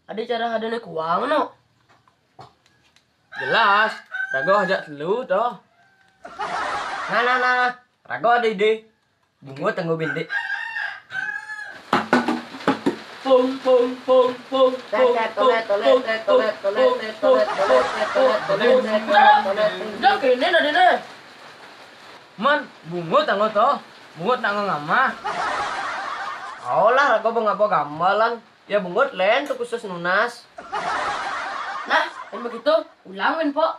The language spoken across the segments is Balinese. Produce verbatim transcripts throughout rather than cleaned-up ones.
Ada cara ada nih kuang no. Jelas, rago aja telu toh. Nah, nah, nah, rago ada ide. Bungut tanggo bindik. Pung pung pung pung pung pung pung pung pung pung pung pung. Dah kene dah dene. Man, bungut tanggo toh. Bungut nak ngamah. Aolah, rago bengapa gambalan. Ya bungut lain tu khusus nunas. Nah, kan begitu, ulang kan, Pok.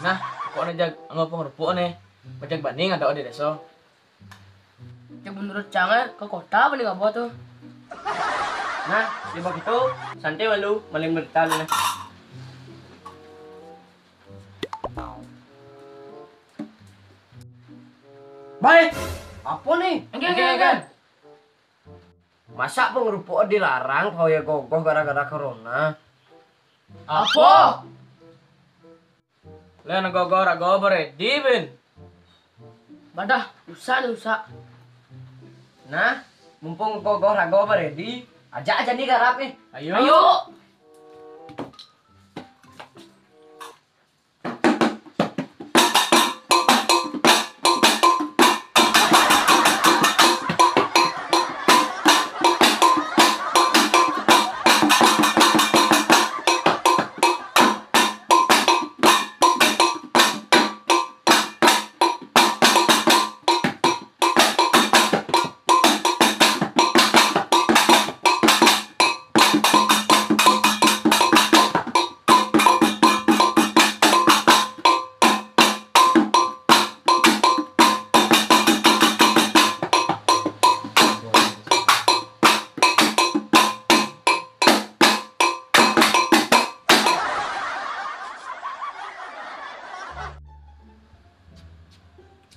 Nah, pokoknya jag anggo pangrupuk nih. Pajag bani ngadok di desa. Cek menurut Cang, eh, ke kota apa nih nggak buat tuh? Nah, coba gitu, santai walu, maling berita lu nah. Baik, apa nih? Enggak, enggak, enggak. Masa pangrupuk dilarang pawaya gogoh gara-gara corona? Apa? Lain gogoh rago baredi, Bin. Badah, usah nih, usah. Nah, mumpung gogoh rago baredi, ajak aja nih garap nih. Ayo. Ayo.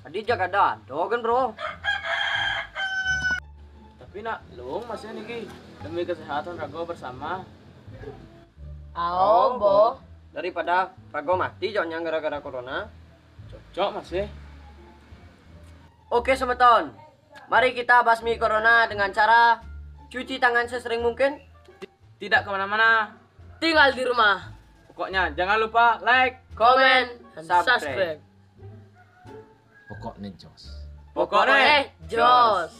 Tadi jaga dado kan, Bro. Tapi nak lung masih niki demi kesehatan rago bersama. Ao, Bo. Daripada rago mati joknya gara-gara corona. Cocok masih. Oke, semeton. Mari kita basmi corona dengan cara cuci tangan sesering mungkin. Tidak kemana-mana. Tinggal di rumah. Pokoknya jangan lupa like, comment, and subscribe. Pokoknya jos. Pokoknya jos.